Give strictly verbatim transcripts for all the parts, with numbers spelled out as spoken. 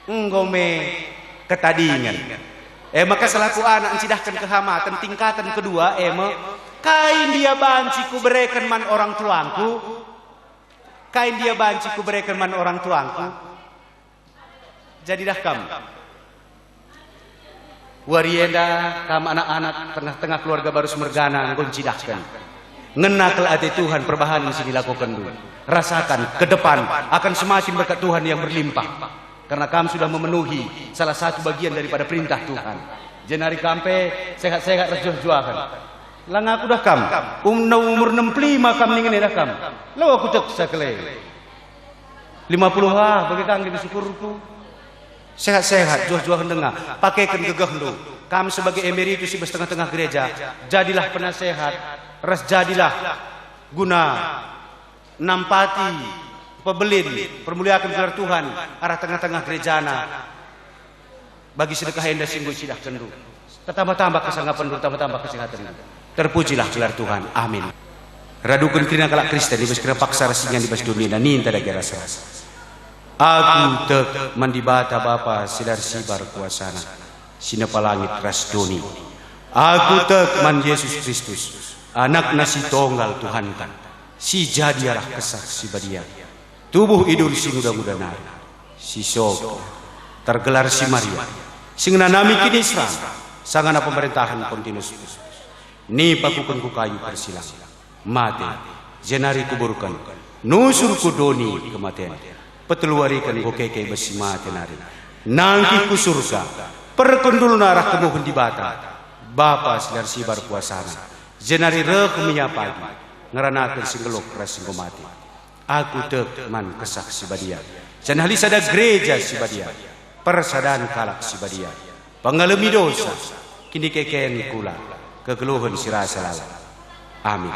enggo me ketadingen. E maka selaku anak ncidahken kehamaten tingkatan kedua, e me, "Kai ndia banci kubereken man orang tuangku? Kai ndia banci kubereken man orang tuangku?" Jadilah kam. Wari enda kam anak-anak tengah-tengah keluarga Barus mergana enggo ncidahken. Ngena kal ate Tuhan perbahanen si nilakokenndu. Rasakan, ke depan akan semakin berkat Tuhan yang berlimpah. Karena kam sudah memenuhi salah satu bagian daripada perintah Tuhan. Jenari kam pe sehat-sehat ras juah-juahen. Langa aku dah kam, um, umur enam puluh lima kam ningen dah kam. Lo aku teksa kele. Lima puluh ah, bage kangge di syukurku. Sehat-sehat, juah-juahen denga, pakeken gegehndu. Kam sebagai emeritus i bas tengah-tengah gereja, jadilah penasehat, ras jadilah guna nampati, pebelin, permuliaken gelar Tuhan arah tengah-tengah gerejana. Bagi sedekah enda si enggo icidahkenndu, tetambah-tambah kesangapenndu, tetambah-tambah kesehatenndu. Terpujilah gelar Tuhan. Amin. Raduken kerina kalak Kristen i bas kerina paksa ras ingan i bas doni enda ninta dage ras-ras. Aku tek man Dibata Bapa si la ersibar kuasana, si nepa langit ras doni. Aku tek man Jesus Kristus, AnakNa si tonggal Tuhanta, si jadi arah Kesah Si Badia. Tubuh i duri si nguda-nguda nari, si sogna, tergelar si Maria, si ngenanami kiniseran, sangana pemerentahen Pontius Pilatus. Nipakuken ku kayu persilang, mate, jenari kuburken, nusur ku doni kematen. Peteluwariken enggo keke i bas si mate nari. Nangkih ku Surga, perkendulna arah kemuhen Dibata, Bapa si la ersibar kuasana, jenari reh me Ia pagi, ngeranaken si nggeluh ras si enggo mate. Aku tek man Kesah Si Badia, janah lit sada gereja si badia, persadan kalak si badia, pengalemi dosa, kinikeken kula, kegeluhen si rasa lalap. Amin.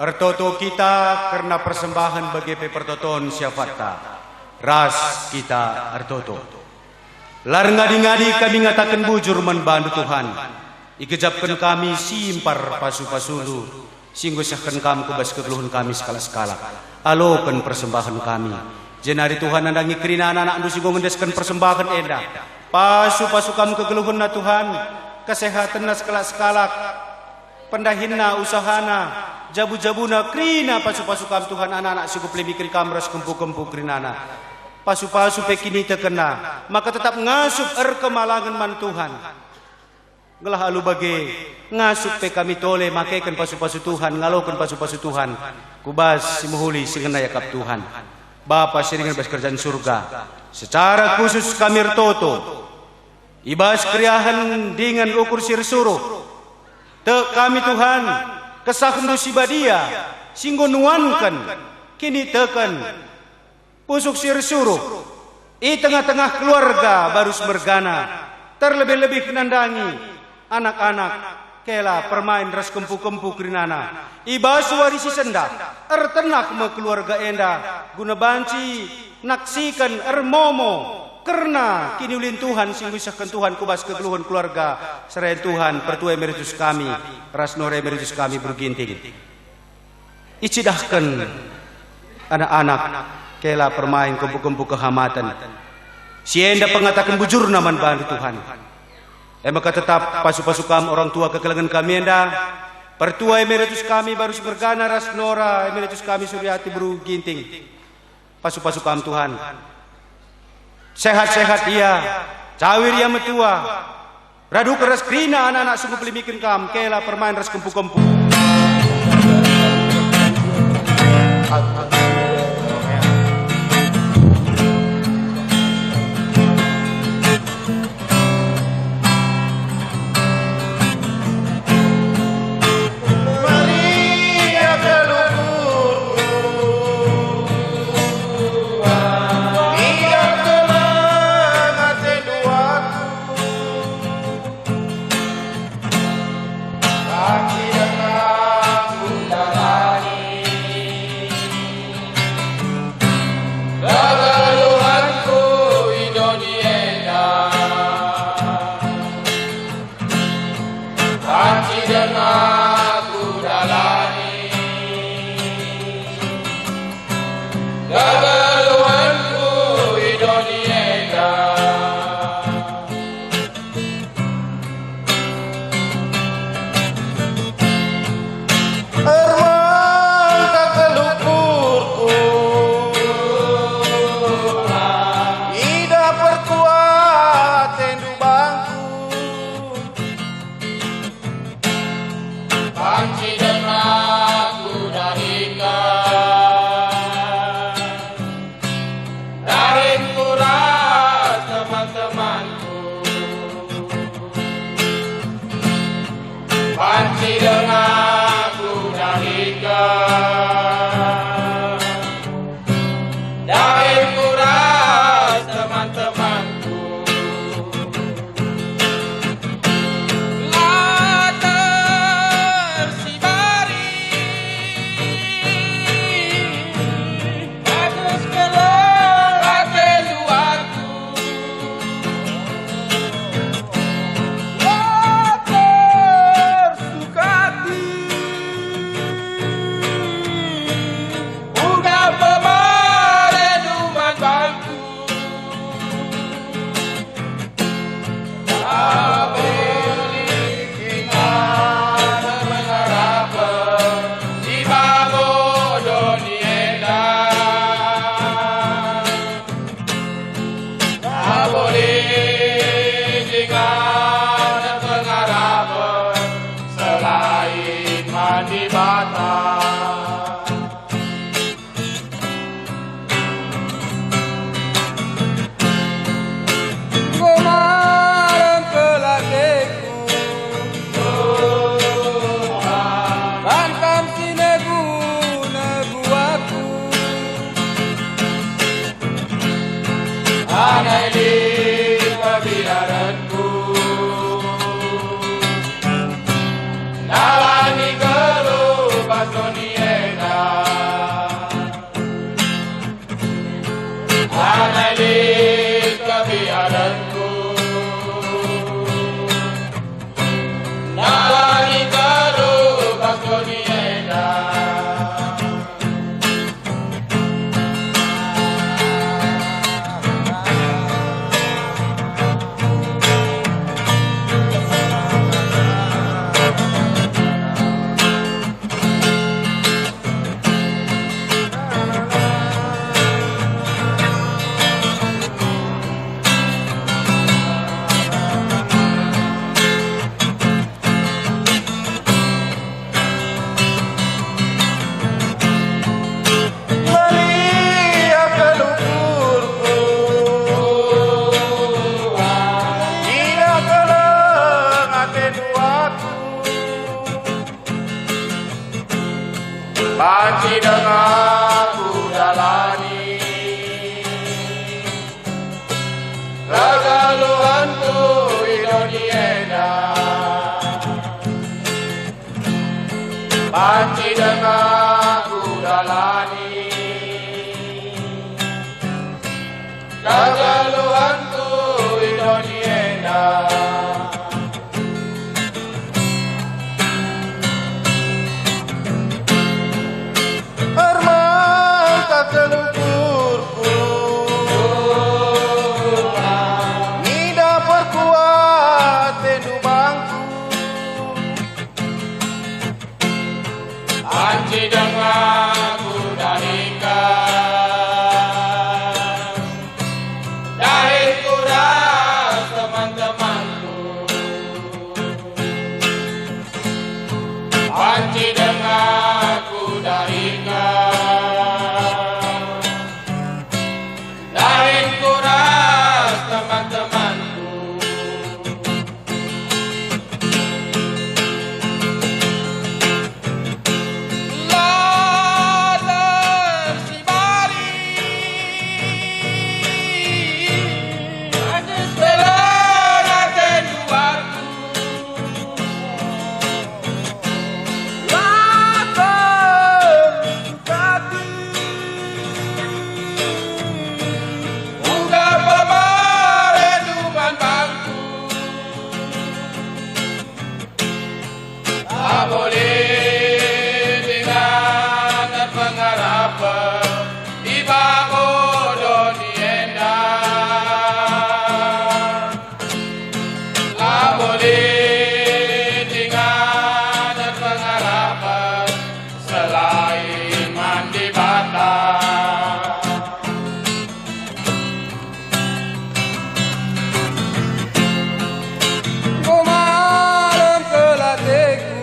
Ertoto kita kerna persembahen bage pe pertoton siapatta, ras kita ertoto. La erngadi-ngadi kami ngataken bujur man bandu, Tuhan. Igejapken kami simpar pasu-pasundu, si enggo isehken Kam ku bas kegeluhen kami sekalak-sekalak. Aloken persembahen kami. Jenari Tuhan, nandangi kerina anak-anakndu si enggo ngendesken persembahen enda. Pasu-pasu Kam kegeluhenna, Tuhan, kesehatenna sekalak-sekalak, pendahinna, usahana, jabu-jabuna, kerina pasu-pasu Kam, Tuhan, anak-anak si enggo pelemiken Kam ras kempu-kempu kerinana. Pasu-pasu pe kinitekenna, maka tetap ngasup erkemalangen man Tuhan. Gelah alu bage, ngasup pe kami tole makeken pasu-pasu Tuhan, ngaloken pasu-pasu Tuhan, ku bas si mehuli si ngena iakap Tuhan. Bapa si ringan bas kerajaan surga, secara khusus kami ertoto i bas keriahen dingen ukur si ersuruh. Tek kami, Tuhan, KesahNdu si Badia, si enggo nuanken kiniteken, pusuk si ersuruh i tengah-tengah keluarga Barus mergana, terlebih-lebih nandangi anak-anak, kela permain ras kempu-kempu kerinana. I bas wari si sendah, ertenah me keluarga enda guna banci naksiken ermomo kerna kiniulin Tuhan si enggo isehken Tuhan ku bas kegeluhen keluarga serayan Tuhan, pertua emeritus kami, ras nora emeritus kami, Beru Ginting. Icidahken anak-anak, kela permain, kempu-kempu kehamaten. Si enda pengataken bujurna man bandu, Tuhan. E maka tetap pasu-pasu Kam orang tua kekelengen kami enda, pertua emeritus kami Barus mergana ras nora emeritus kami Suryati Beru Ginting. Pasu-pasu Kam, Tuhan. Sehat-sehat ia, cawir ia metua. Radu keras kerina anak-anak si enggo pelemiken Kam, kela permain ras kempu-kempu. Maria, teluburku, ia telah ngate duaku. Banci denga kudalani kegeluhenku i doni enda. Banci denga kudalani kegeluhenku i doni enda. Ermangka keluhurku, idah pertua atendu bangku. Banci denga kudahika dahinku ras teman-temanku. Banci denga kudahika dahinku ras teman-temanku. La tersibari, bagus kelo ate luarku. La tersukati, Banci denga kudalani kegeluhenku i doni enda. Ermata keluhurku, ngidah perkuatendu bangku. Banci denga kudalika, dahin ku ras teman-temanku. Banci denga kudalika, dahin ku ras teman-temanku. Lalem si bali, ate duarku. Lalem si bali, uga pemarendu man bangku. Labo lit ingan pengarapen i babo doni enda. Labo lit ingan pengarapen selain man Dibata. Enggo malem kal ateku,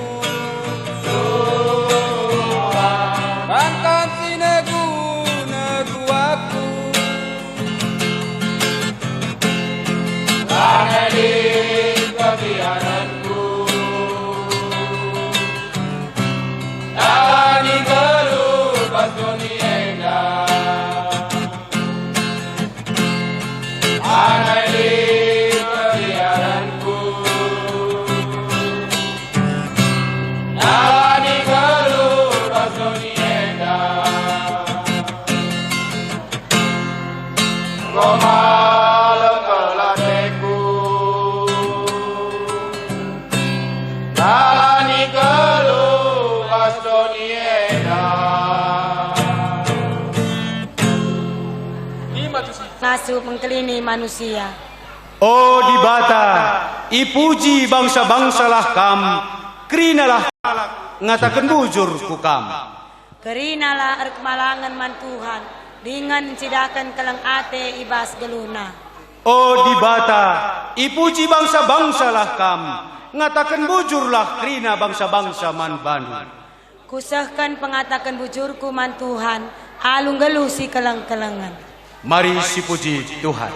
bangkan si negu-negu aku. Lanai lit kebiaranku, dalani nggeluh bas doni enda. Lanai lit kebiaranku, dalani nggeluh bas doni enda. Enggo malem kal ateku, dalani nggeluh bas doni enda. Ngasup mengkelini manusia. O Dibata, ipuji bangsa-bangsalah Kam, kerinalah kalak ngataken bujur ku Kam. Kerinalah erkemalangen man Tuhan, dingen ncidahken keleng ate i bas geluhna. O Dibata, ipuji bangsa-bangsalah Kam, ngataken bujurlah kerina bangsa-bangsa man baNdu. Kusehken pengataken bujurku man Tuhan, alu nggeluh si keleng-kelengen. Mari sipuji Tuhan.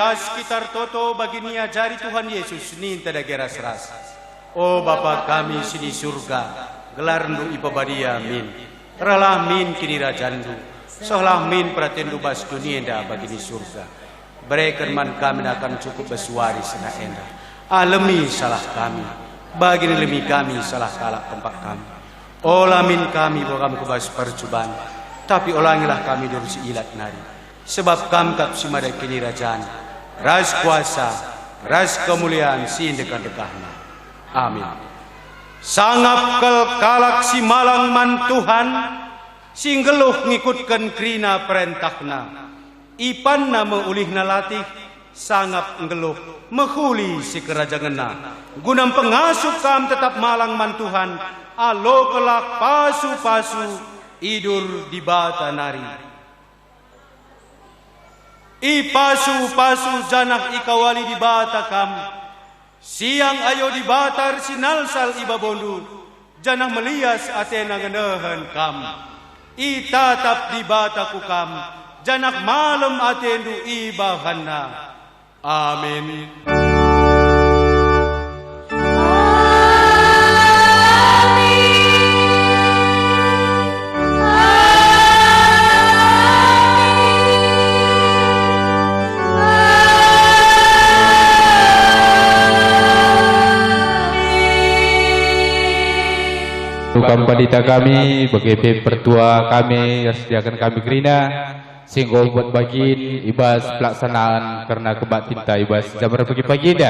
Pas kita ertoto bagi niajari Tuhan Yesus ninta dage ras-ras. O Bapa kami si ni Surga, gelarNdu ipebadia min. Rehlah min kinirajanNdu, sehlah min peratenNdu bas doni enda bagi ni Surga. Bereken man kami nakan cukup bas wari senina enda. Alemi salah kami, bagi nalemi kami salah kalak kempak kami. Ola min kami kam ku bas percuban, tapi olangilah kami doni si ilat nari. Sebab Kam kap si mada kinirajan, ras kuasa, ras kemulian si ndekah-ndekahna. Amin. Sangap kal kalak si malang man Tuhan, si nggeluh ngikutken kerina perentahNa. Ipanna me ulihna latih, sangap nggeluh, mehuli sikerajangenna. Guna mpengasup kam tetap malang man Tuhan, alokenlah pasu-pasu idur Dibata nari. Ipasu-pasu janah ikawali Dibata kam. Siang ayo Dibata ersinalsal i babondu, janah melias ateNa ngenehen kam. Itatap Dibata ku kam, janah malem atendu ibahanNa. Amin. Tukang pandita kami, bage pe pertua kami, ersediaken kami kerina, si enggo buat bagin i bas pelaksanaan kerna kebaktinta i bas jambar pagi-pagi enda.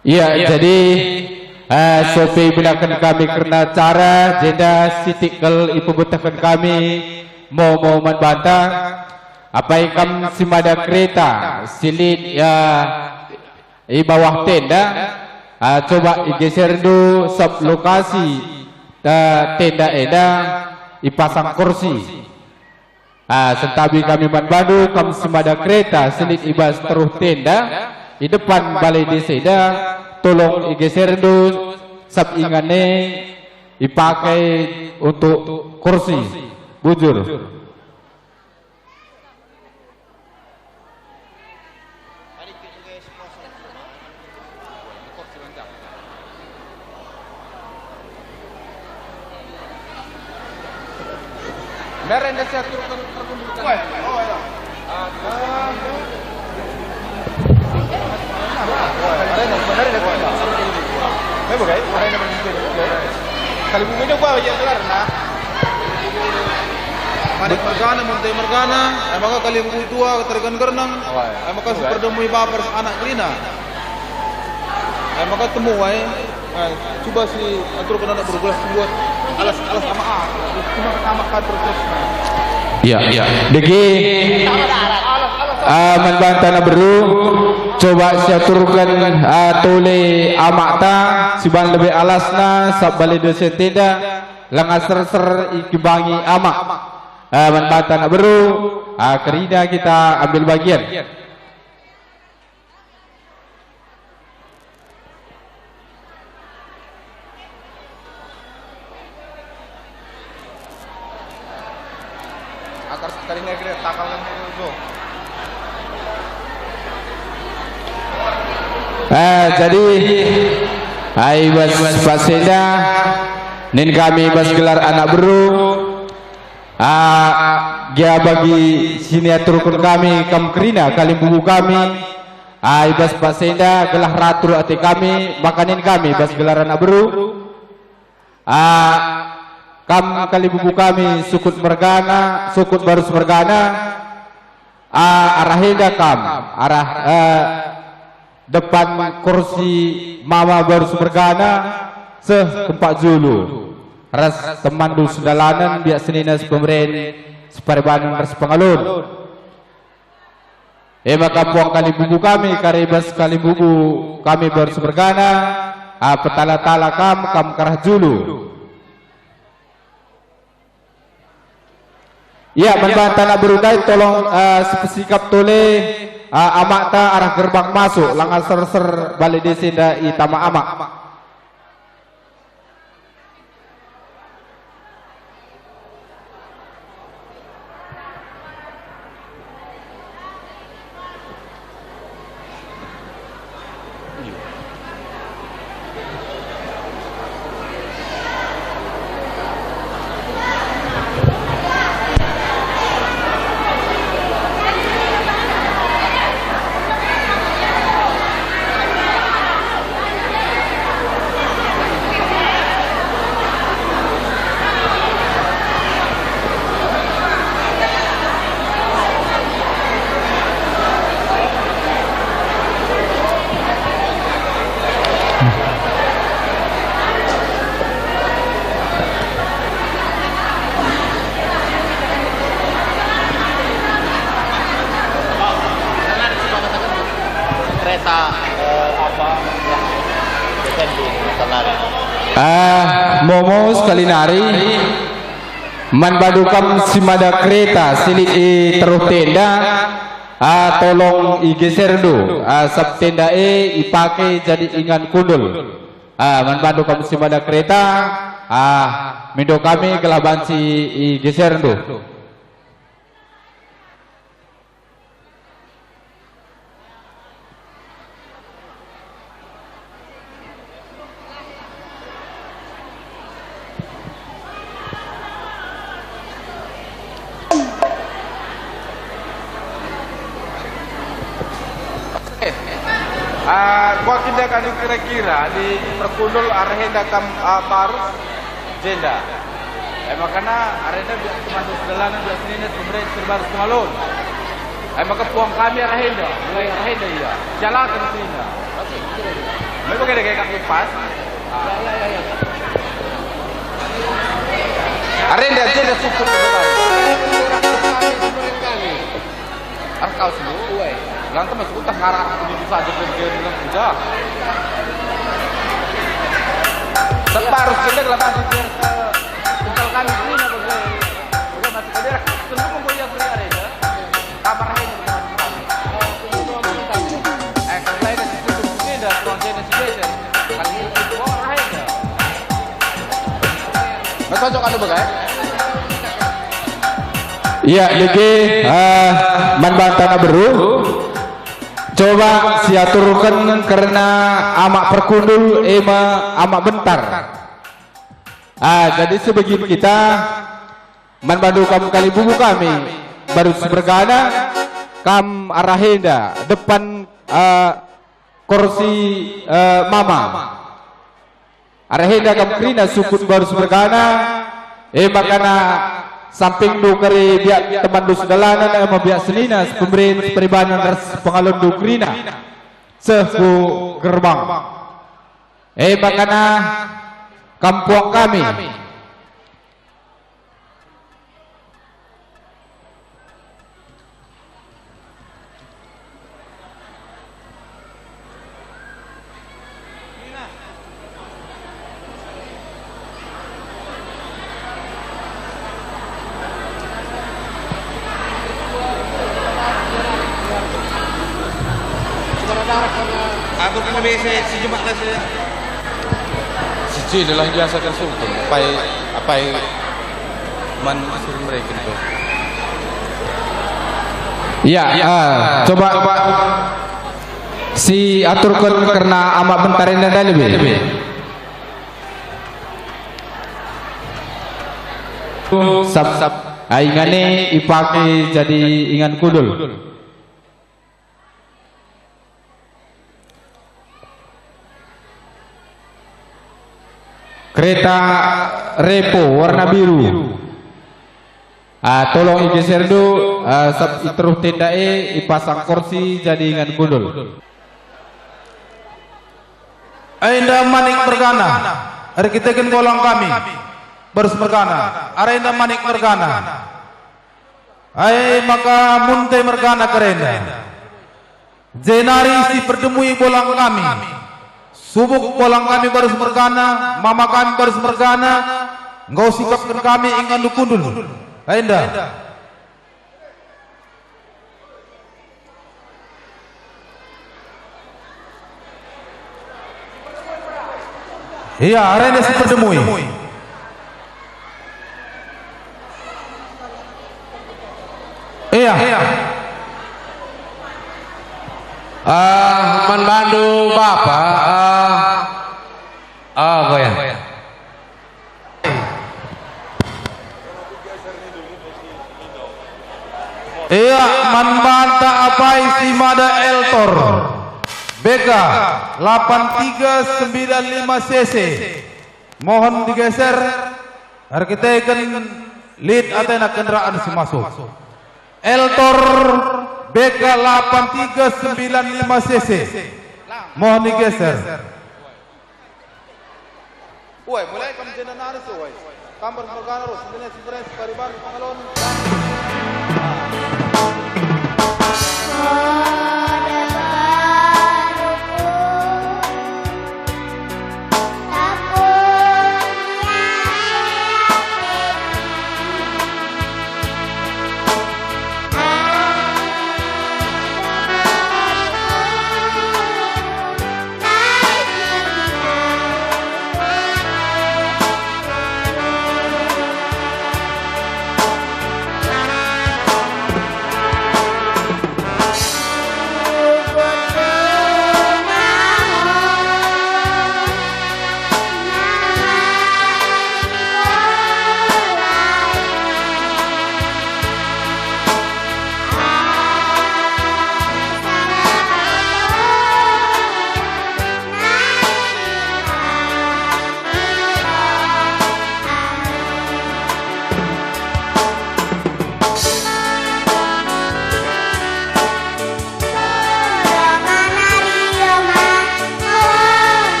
Iya, jadi, eh, sope ibenaken kami kerna acara, jenda sitik kal ipebetehken kami momo man banta. Apai kam si mada kereta si lit, ya, i bawah tenda, ah, coba igeserndu sab lokasi, eh, tenda enda ipasang kursi. Ah, sentabi kami man bandu, kam si mada kereta si lit i bas teruh tenda, i depan balai desa enda, tolong igeserndu sab ingan e ipake untuk kursi. Bujur. Meren enda siaturken perkumpulan. Kali bumi ini gua ya gelarna. Manik mergana, Monte mergana, ai maka kalimbubu tua, Keterikan Gerneng, ai maka si perdemui bapa ras anak kerina. Ai maka temu ai, ai, cuba si aturken anak beru gelah si buat alas, alas amak ah. Cuma amak kan terus-terus. Ya, ya. Dage, ah, man banta anak beru, coba si aturken, ah, tole amakta, si ban lebe alasna, sab balai desa tenda, langa serser ikimbangi amak. Eh, man banta anak beru, ah, kerina kita ambil bagian. Akar sekali nggak kira takal kan itu. Eh, jadi, ai bas, bas enda, nin kami bas gelar anak beru, Ah, gia bagi si niaturken kami kam kerina kalimbubu kami, ah, i bas bas enda gelah ratur ate kami, maka nin kami bas gelar anak beru. Ah, kam kalimbubu kami sukut mergana, sukut barus mergana, ah, arah enda kam, arah, eh, depan kursi mama barus mergana, seh kempak julu. Ras temanndu sedalanen biak senina sepemeren, separebanen ras pengalun. E maka puang kalimbubu kami, kari bas kalimbubu kami barus mergana, ah, petala-tala kam, kam kerah julu. Ya, man banta anak beru ndai tolong, eh, sipesikap tole, eh, amakta arah gerbang masuk, langa serser balai desa enda itama amak. Ah, momo sekali nari, man bandu kam si mada kereta si lit i teruh tenda, ah, tolong igeserndu, ah, sab tenda e ipake jadi ingan kundul. Ah, man bandu kam si mada kereta, ah, mindo kami gelah banci igeserndu. Eh, ah, kuakap enda kami kira-kira adi perkundul arah enda kam, ah, barus jenda. E makana arah enda biak teman sedalan, biak senina, si pemere, si perbahan, si pengalon. E maka puang kami arah enda, mulai arah enda ia. Jalaken senina. Memang ada kayak kaki pas. Ah. Arah enda jenda sukut sedalan. Arah kau sendiri. Uai. Berantem masuk utah ngarah aku di saja kerja dengan kerja. Tebar sudah dalam hati dia. Tinggal kami ini apa gue? Udah masuk ke dia. Tunggu mau ya beri ada ya. Kamar ini. Eh, kalau lain itu ini dah tuan saya masih beda. Kali ini gua rahin ya. Betul cocok anu begai? Iya, dege, eh, man banta na beru. Coba siaturken kerna amak perkundul e me amak bentar. Ah, jadi sebegin kita, man bandu kam kalibubu kami, barus mergana, kam arah enda, depan, eh, kursi, eh, mama. Arah enda kam kerina sukut barus mergana, e makana sampingndu kari biak temanndu sedalanen, e me biak senina, si pemeren, si peribanen ras pengalonndu kerina seh ku gerbang. E makana kam puang kami. Aku kena biasa si Jumat lah saya. Si Jil lah biasa kan sungkun. Apai, apai man asur mereka tu. Ya, ya, ah, coba, coba si aturken kerna amak bentar enda ndai lebe. Sab, sab, ah, ingane ipake jadi ingan kundul. Kereta Repo warna biru. Ah, tolong igeserndu, ah, sab i teruh tenda e ipasang kursi jadi ingan kundul. Enda manik mergana, erkiteken bolang kami, barus mergana, arenda manik mergana. Ai maka munte mergana kerenda. Jenari si perdemui bolang kami. Subuk bolang kami barus mergana, mama kami barus mergana, enggo sikapken kami ingan kundul. Enda. Ia, arenda si perdemui. Ia. Ah, man bandu bapa, ah, ah, apa ya? Ia, man banta apai si mada Eltor, B K lapan tiga sembilan lima C C. Mohon digeser, erkiteken lit atena kendaraan si masuk. Eltor B K lapan tiga sembilan lima C C. Mohon digeser. Uai, mulai kam jenda nari si uai. Kam barus mergana ras, jenda si peren, si pariban, pangalon.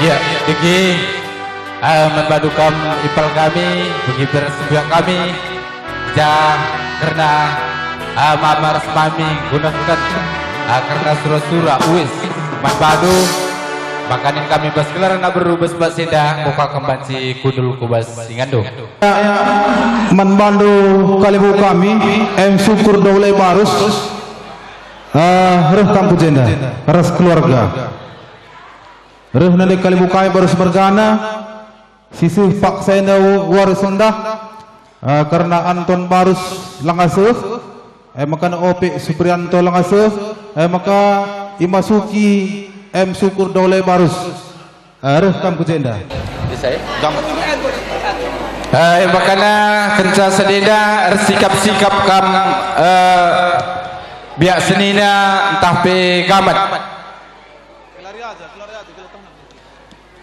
Ya, dage, eh, man bandu kam impal kami, bagi beras sembiak kami, ja kerna, eh, mama ras mami gunaken, eh, kerna sura-sura uis man bandu, maka nin kami bas gelar anak beru bas bas enda, kuka kembanci kundul ku bas ingandu. Man bandu kalimbubu kami, M Syukur Daulay Barus, eh, reh kam ku jenda, ras keluarga. Reh nande kalimbubu kami Barus mergana, si seh paksa enda wari sendah, eh, kerna Anton Barus langa seh, eh, maka Opik Suprianto langa seh, eh, maka imasuki M Syukur Daulay Barus. Eh, reh kam ku jenda. Eh, makana kenca sedenda ersikap-sikap kam, eh, biak senina ntah pe gamat.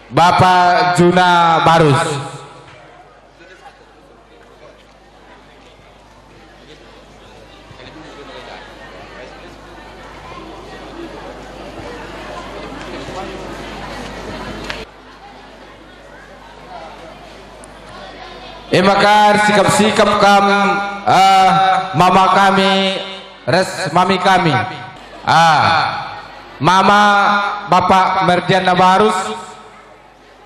Bapa Juna Barus. E maka ersikap-sikap kam, eh, mama kami ras mami kami. Ah, mama Bapak Merdiana Barus,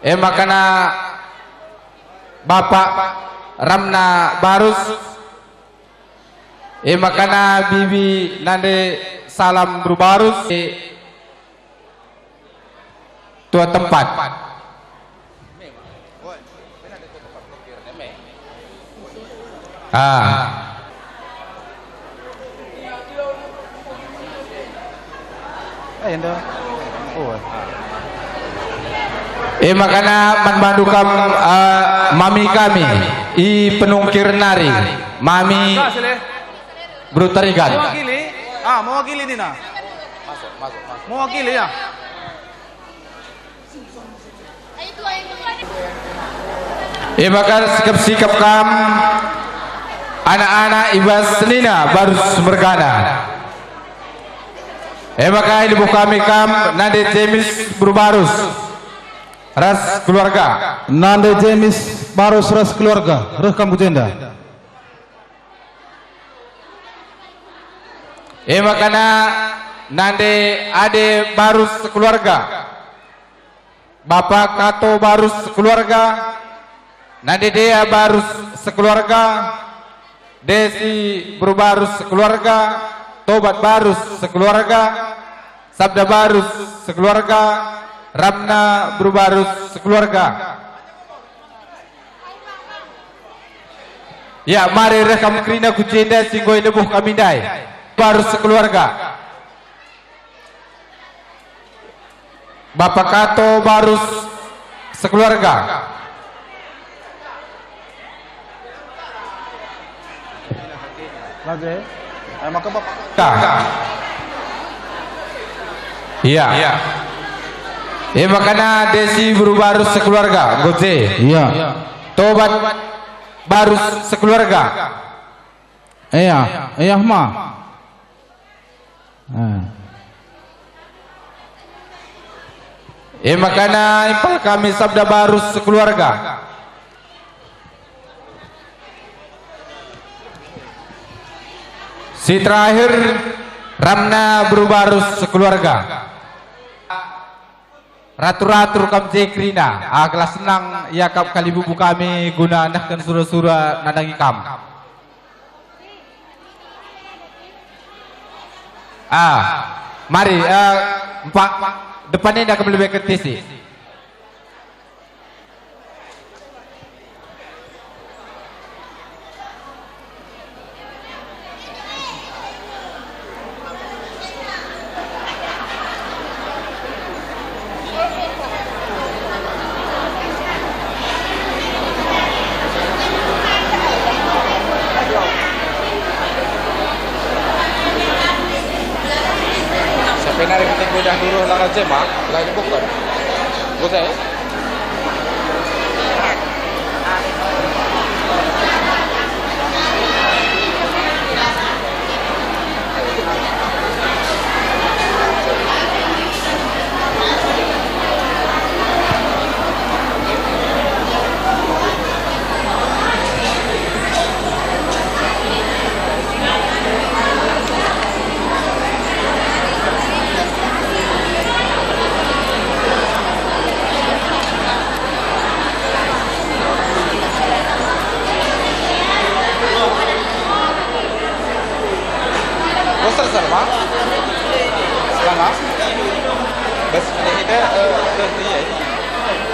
e makana Bapak Ramna Barus, e makana bibi nande Salam Beru Barus, e, tua tempat. Ah. Eh, enda. Oh. E makana man bandu kam, eh, mami kami i penungkir nari, mami Beru Tarigan. Mewakili? Ah, mewakili nina. Masuk, masuk, masuk. Mewakili ya. E maka sikap-sikap kam anak-anak i bas senina Barus mergana. E maka ilebuh kami kam nande James Beru Barus ras keluarga. Nande James Barus ras keluarga, reh kam ku jenda. E makana nande Ade Barus sekeluarga, Bapa Kato Barus sekeluarga, nande Dea Barus sekeluarga, Desi Beru Barus sekeluarga, Tobat Barus sekeluarga, Sabda Barus sekeluarga, Ramna Beru Barus sekeluarga. Ya, mari reh kam kerina ku jenda si enggo ilebuh kami ndai. Barus sekeluarga. Bapa Kato Barus sekeluarga. Lage. Eh, maka Bapak. Ka. Iya. Iya. E makana Desi Beru Barus sekeluarga, Goje. Iya. Tobat Barus sekeluarga. Iya, iya ma. Eh. E makana impal kami Sabda Barus sekeluarga. Si terakhir, Ramna Beru Barus sekeluarga. Ratur-ratur kam je kerina, ah, gelah senang iakap kalimbubu kami guna nehken sura-sura nandangi kam. Ah, mari, eh, empak depan enda kami lebih ketisi. Sampai nari kita godah dulu lah aja, Mak. Lah, bukan. Bukan.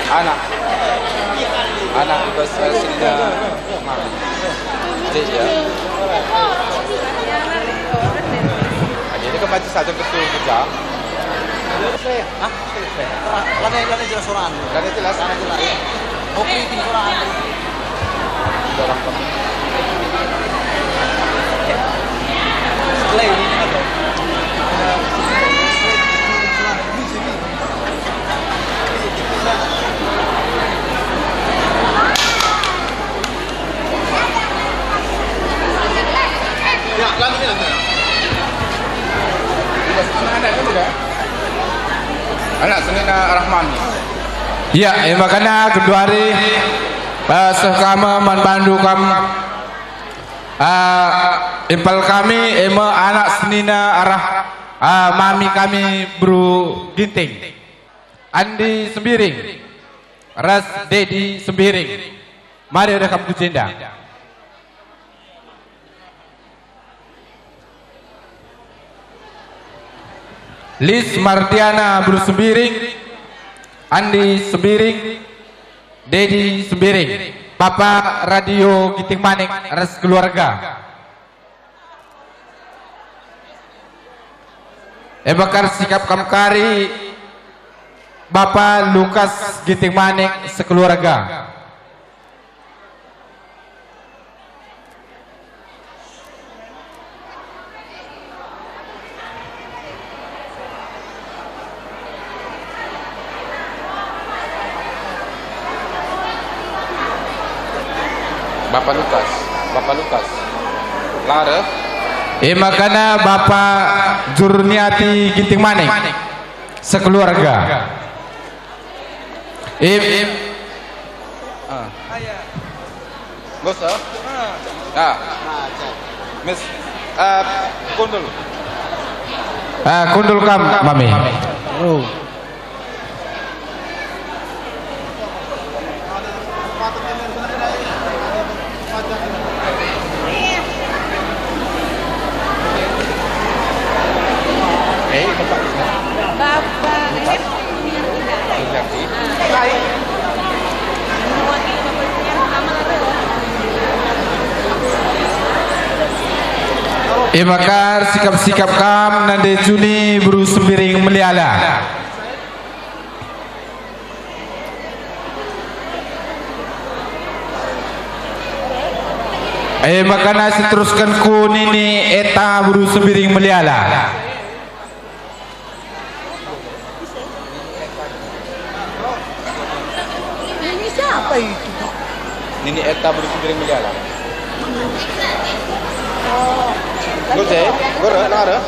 Anak. Anak bas, eh, senina. Cek ya. Jadi ke baca satu ke sepuluh kita. Hah? Lanai, lanai jelas suaraan. Lanai jelas. Lanai jelas. Oke, ini suaraan. Sudah lengkap. Play ini apa? Ya, lanjut, lanjut. Anak senina Rahman. Ya, e makana genduari, eh, seh kam man bandu kam, eh, impal kami, e me anak senina arah, eh, mami kami Bru Ginting. Andi Sembiring ras Dedi Sembiring. Mari reh kam ku jenda. Lis Mardiana Bru Sembiring, Andi Sembiring, Dedi Sembiring, Bapa Radio Ginting Manik ras keluarga. E maka sikap kam kari Bapa Lukas Ginting Manik sekeluarga. Bapa Lukas, Bapa Lukas. Lara. E makana Bapa Jurniati Ginting Manik sekeluarga. Im, im. Ah. Nggak usah. Ah. Mis, ah, kundul. Ah, kundul kam, Mami. Oh. E maka sikap-sikap kam nande Juni Bru Sembiring Meliala. E makana seterusken ku Nini Eta Bru Sembiring Meliala. Ini siapa itu? Nini Eta Bru Sembiring Meliala. Gol je, gol nara.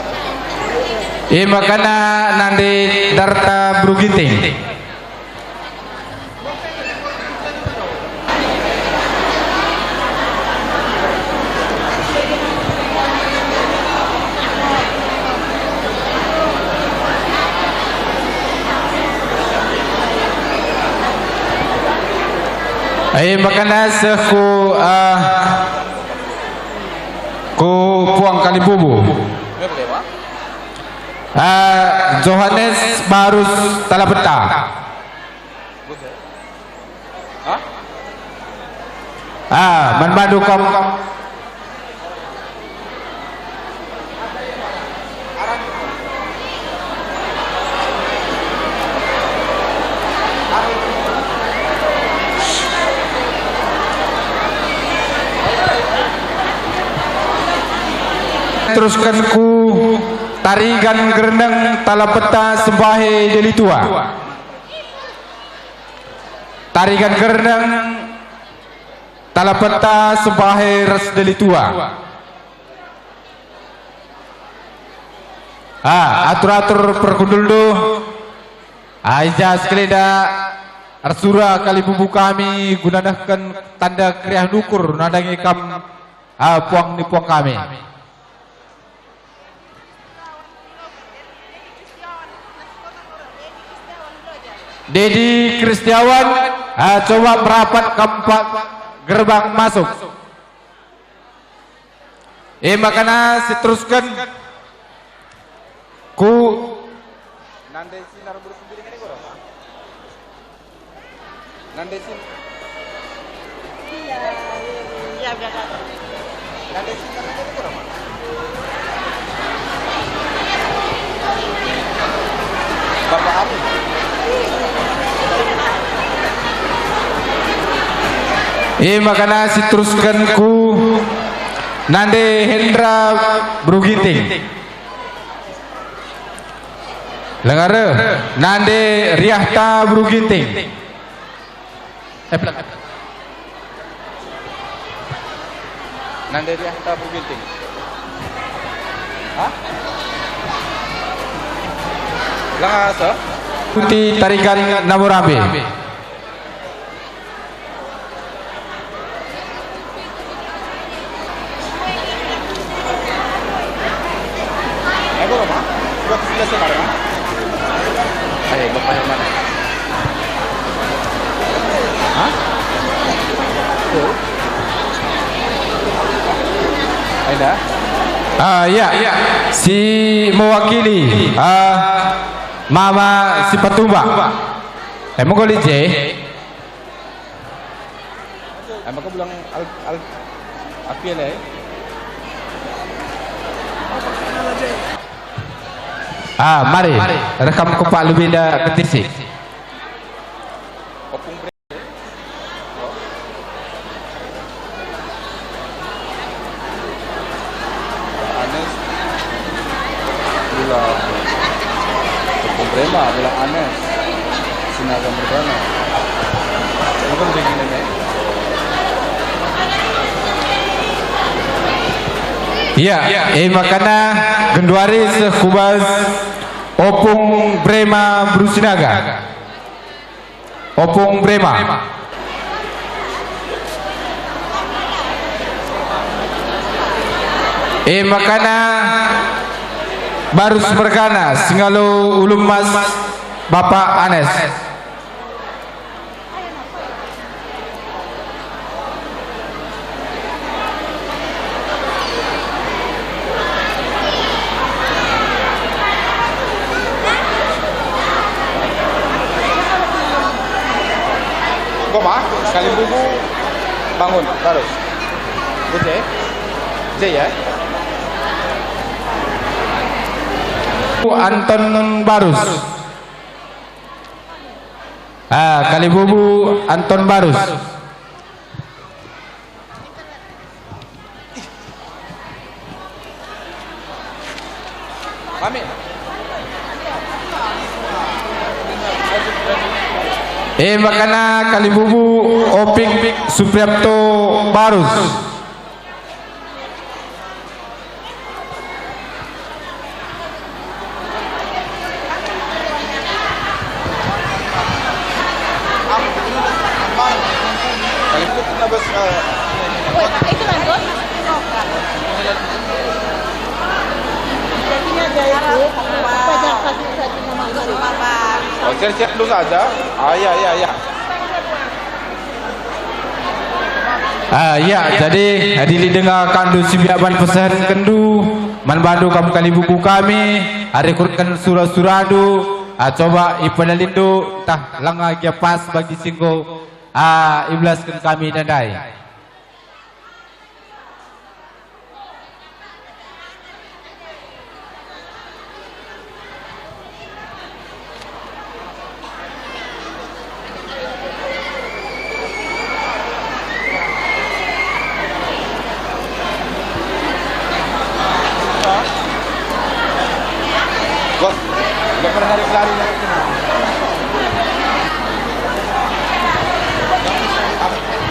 E makana nande Darta Bru Ginting. Ai makana seh ku, ah, ku puang Kalimbubu. Ah, Johannes Barus Talapeta. Hah? Ah, man bandu kam. Terusken ku Tarigan Gerneng Talapeta Sembahe Delitua. Tarigan Gerneng Talapeta Sembahe ras Delitua. Ah, atur-atur perkundulndu. Ah, i ja sekeleda ersura Kalimbubu kami guna nehken tanda keriahen ukur nandangi kam, ah, puang ni puang kami. Dedi Kristiawan, ah, coba merapat keempat gerbang masuk. E makana seterusken ku nande sinar berus biring ini kurang. Nande sin. Iya, iya, iya, biar kata. Nande sin, nande sin, kurang, Mak. Bapak Ari. Eh, makana siterusken ku Nande Hendra Beru Ginting. Lenga reh, Nande Riahta Beru Ginting. Eh, pelan. Nande Riahta Beru Ginting. Hah? Lenga seh? Kuti tarikan Namorambe. Eh, gua mah. Gua ke sebelah sana, Bang. Eh, Bapak yang mana? Hah? Tuh. Ada? Ah, iya. Si mewakili, ah, Mama Sipatumba. Eh, mengko lit je. Ai maka bulang al-, al-, api alai. Ah, mari. Rekam kepak lebih dah ketisi. Anes, Bula Tepung Rema, Bula Anes, Sinaga Mergana. Bukan begini, nih. Iya, eh, makana genduari seh ku bas Opung Brema Beru Sinaga. Opung Brema. E makana Barus mergana, singalo ulu emas Bapak Anes. Enggo ma, sekali bubu bangun, terus. Uje? Uje ya? Anton Barus. Ah, kalibubu Anton Barus. Kami. E makana kalibubu Opik Supriapto Barus. Oh, siap-siap dulu saja. Ah, ya, ya, ya. Ah, ya, jadi, adi lit denga kandu si biak man pesehenkenndu, man bandu kam kalibubu kami, arikurken sura-surandu, ah, coba ipedalinndu, ntah langa gia pas bagi si enggo, ah, ibelasken kami ndai. Bos, nggak pernah lari-lari.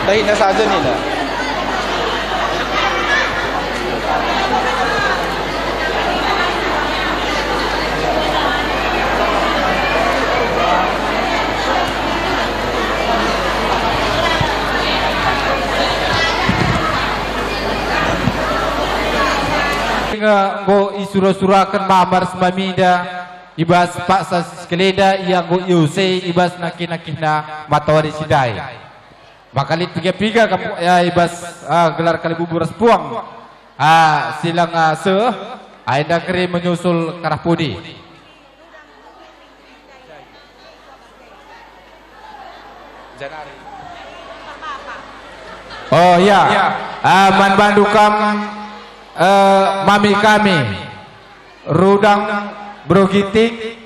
Dahi'na saja nina. Enggo isura-suraken mamar semaminda i bas paksa si sekelenda ia enggo iusei i bas nakih-nakihna matawari si ndai. Maka lit piga-piga kam, ya, i bas, ah, gelar kalibubu ras puang, ah, si langa seh, ah, enda keri menyusul karah pudi. Janari. Oh ya, ah, man bandu kam, eh, mami kami, Rudang Bro Ginting,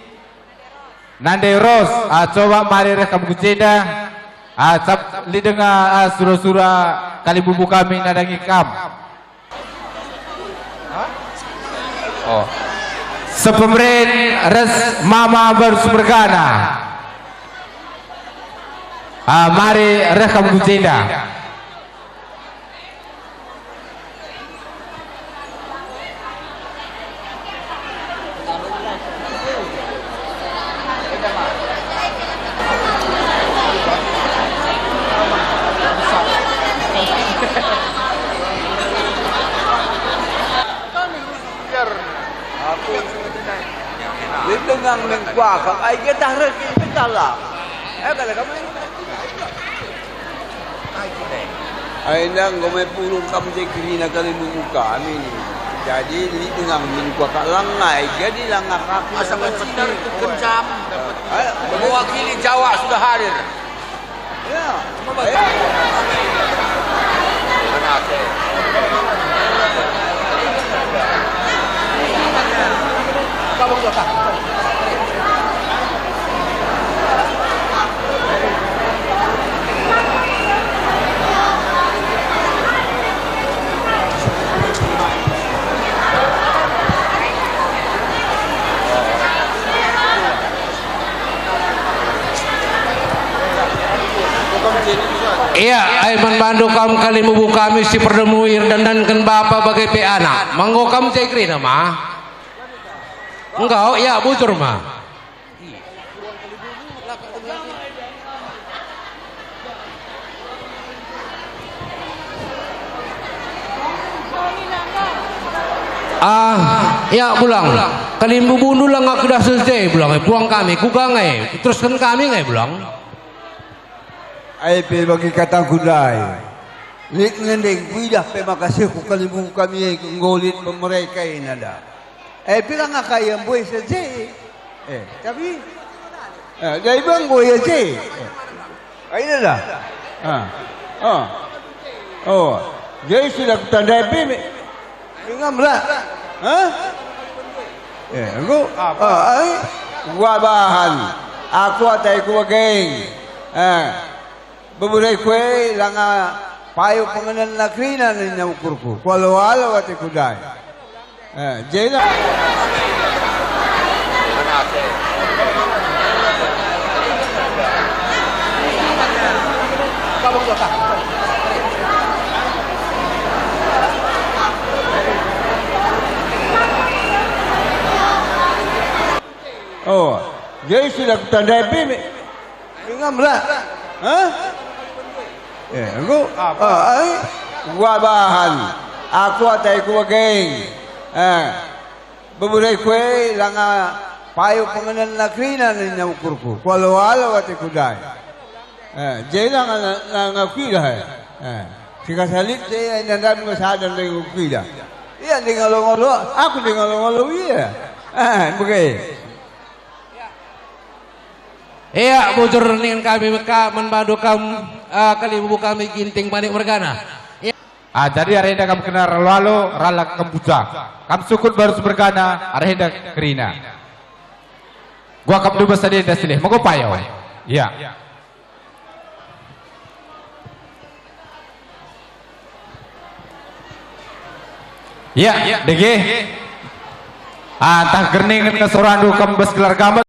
nande ros, ah, coba mari reh kam ku jenda, ah, cap lit denga, ah, sura-sura kalimbubu kami nandangi kam. Oh. Sepemeren ras mama baru semergana. Ah, mari reh kam ku jenda. Aku dengang mengkuakap, ai getah regi betala. Eh, kata kamu. Ai enda enggo me pulung kam je kerina kalimbubu kami ni. Jadi, lit denga min kuakap langai, jadi langa kaki. Asa langai kecil, kecil. Kenjam. Ai, mewakili Jawa sudah hadir. Ya. Mana Aceh? Ia, ai man bandu kam kalimbubu kami si perdemu idandanken bapa bage pe anak. Manggo kam je kerina ma? Enggo, ia bujur ma. Ah, ia, Bulang. Kalimbubundu langa kedah seh je, Bulang, eh, puang kami, kuga nge, terusken kami nge, Bulang. Ai pe bagi katangku ndai. Lit nge ndai kuidah pe maka seh ku kalimbubu kami e enggo lit pe mereka e nanda. Eh, pila ngaka ia mbuih saja? Eh, tapi, eh, jadi bang mbuih aja. Eh, aina dah. Ah. Ah. Oh, jadi sudah kutandai bibit. Dengar lah. Hah? Eh, engko. Ah, ai. Gua bahan. Aku ataiku bageng. Eh. Bebure kue langa payo pengenenna kerina nina ukurku. Kualo-alo ateku ndai. Eh, jena. Oh, jadi sudah kutandai bibit. Dengar lah. Hah? Eh, engko. Ah, ai. Gua bahan. Aku ataiku bageng. Eh. Bebure kue langa payo pengenenna kerina nina ukurku. Kualo-alo ateku ndai. Eh, jena nga, nga, ngakui dah, eh. Eh. Sikasalit je, eh, nandam nge sada ndai ngakui dah. Ia ndai ngalo-ngalo, aku ndai ngalo-ngalo ia. Eh, bage. Ia, bujur ningen kami meka man bandu kam, ah, kalimbubu kami Ginting Manik mergana. Ia. Ah, jadi arah enda kam kena ralo-alo, rala kam buca. Kam sukut baru semergana, arah enda kerina. Gua kam dubes tadi enda silih, mengko payo. Ia. Ia, dege. Ah, tah kerningen nge sorandu kam bas gelar gambang.